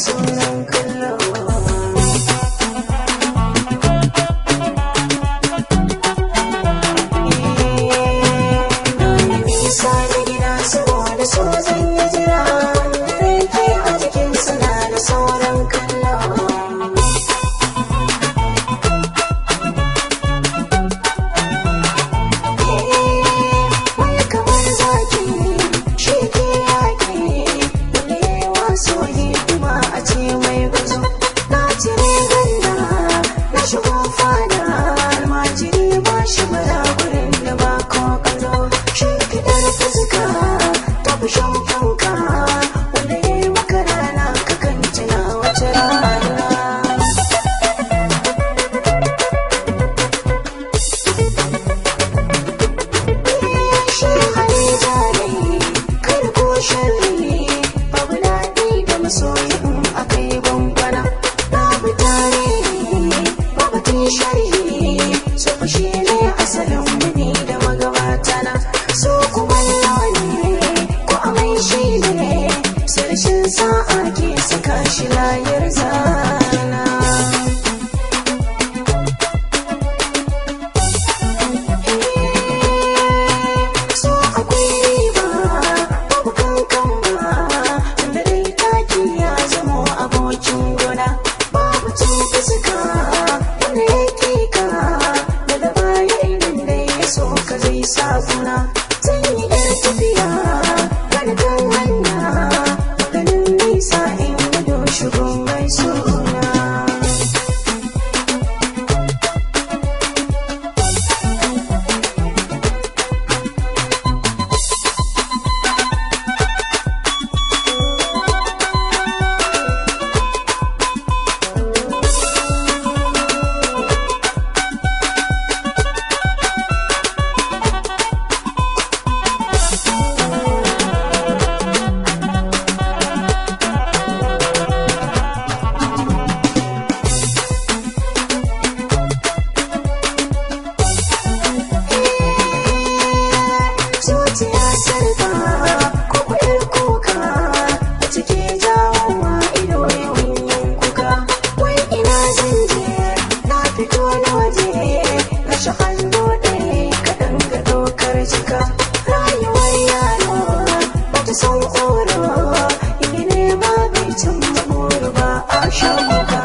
sauran kallo. Na yi nisa da gida saboda so zan yi jira, rake a jikin suna da sauran kallo. Wai kamar zaki shi ke yaƙi, wanda ya waso hidima a ce mai gazo. Na cire ganda na shigo fada, almajiri ba shi bara gurin da ba ko kazo. Shimfiɗar fuska ta fi shan fanka, wanda ya yi maka rana kakan tuna wata rana. Shi hali jari kar ko sharri, babu daɗi da masoyi in aka yi bankwana. Babu tarihi babu tun sharhi, so fa shi ne asalin muni da magabatana. So kuma ne ko amai shi ne sarshen sa'a ke saka shi layar zana. So akwai riba babu kankan ba, tunda dai taki ya zamo abokin gona. Babu cin fuska wanda ya ka daga baya, idan dai ya so ka zai sa kuna. Zan yi yar tafiya kada kan hanya, ganin nisa in gudu shigo mai suna. Zuciya sarka ko kuɗin kuka a ciki jawowa ido yawan yin kuka. Wai ina zan je na fito na waje, rashin hannu ɗaya kaɗan ga ɗaukar jika. Rayuwar yaro ba ta san tsoro, in nema bai cimma buru ba a shan kuka.